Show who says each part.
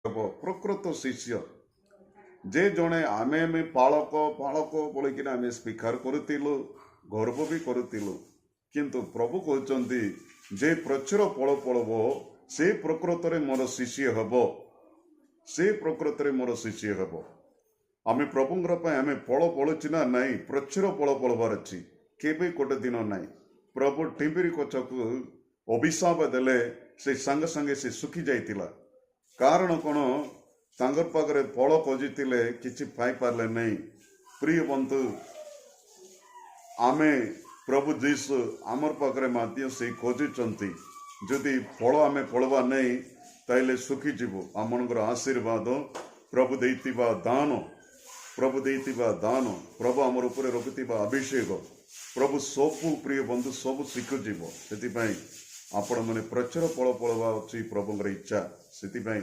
Speaker 1: ହେବ ପ୍ରକୃତ ଶିଷ୍ୟ। ଯେ ଜଣେ ଆମେ ପାଳକ ପାଳକ ବୋଲିକିନା ଆମେ ସ୍ୱୀକାର କରୁଥିଲୁ, ଗର୍ବ ବି କରୁଥିଲୁ, କିନ୍ତୁ ପ୍ରଭୁ କହୁଛନ୍ତି ଯେ ପ୍ରଚୁର ଫଳ ଫଳବ ସେ ପ୍ରକୃତରେ ମୋର ଶିଷ୍ୟ ହେବ, ସେ ପ୍ରକୃତରେ ମୋର ଶିଷ୍ୟ ହେବ। ଆମେ ପ୍ରଭୁଙ୍କର ପାଇଁ ଆମେ ଫଳ ଫଳୁଛି ନା ନାହିଁ? ପ୍ରଚୁର ଫଳ ଫଳବାର ଅଛି, କେବେ ଗୋଟେ ଦିନ ନାହିଁ। ପ୍ରଭୁ ଟିମ୍ବିରି ଗଛକୁ ଅଭିଶାପ ଦେଲେ, ସେ ସାଙ୍ଗେ ସାଙ୍ଗେ ସେ ଶୁଖି ଯାଇଥିଲା। କାରଣ କ'ଣ? ତାଙ୍କର ପାଖରେ ଫଳ ଖୋଜିଥିଲେ, କିଛି ପାଇପାରିଲେ ନାହିଁ। ପ୍ରିୟ ବନ୍ଧୁ, ଆମେ ପ୍ରଭୁ ଯୀଶୁ ଆମର ପାଖରେ ମଧ୍ୟ ସେଇ ଖୋଜୁଛନ୍ତି। ଯଦି ଫଳ ଆମେ ଫଳବା ନାହିଁ, ତାହେଲେ ଶୁଖିଯିବୁ। ଆମମାନଙ୍କର ଆଶୀର୍ବାଦ, ପ୍ରଭୁ ଦେଇଥିବା ଦାନ, ପ୍ରଭୁ ଦେଇଥିବା ଦାନ, ପ୍ରଭୁ ଆମର ଉପରେ ରଖିଥିବା ଅଭିଷେକ, ପ୍ରଭୁ ସବୁ, ପ୍ରିୟ ବନ୍ଧୁ, ସବୁ ଶିଖୁଯିବ। ସେଥିପାଇଁ ଆପଣମାନେ ପ୍ରଚୁର ଫଳ ଫଳବା ଅଛି ପ୍ରଭୁଙ୍କର ଇଚ୍ଛା। ସେଥିପାଇଁ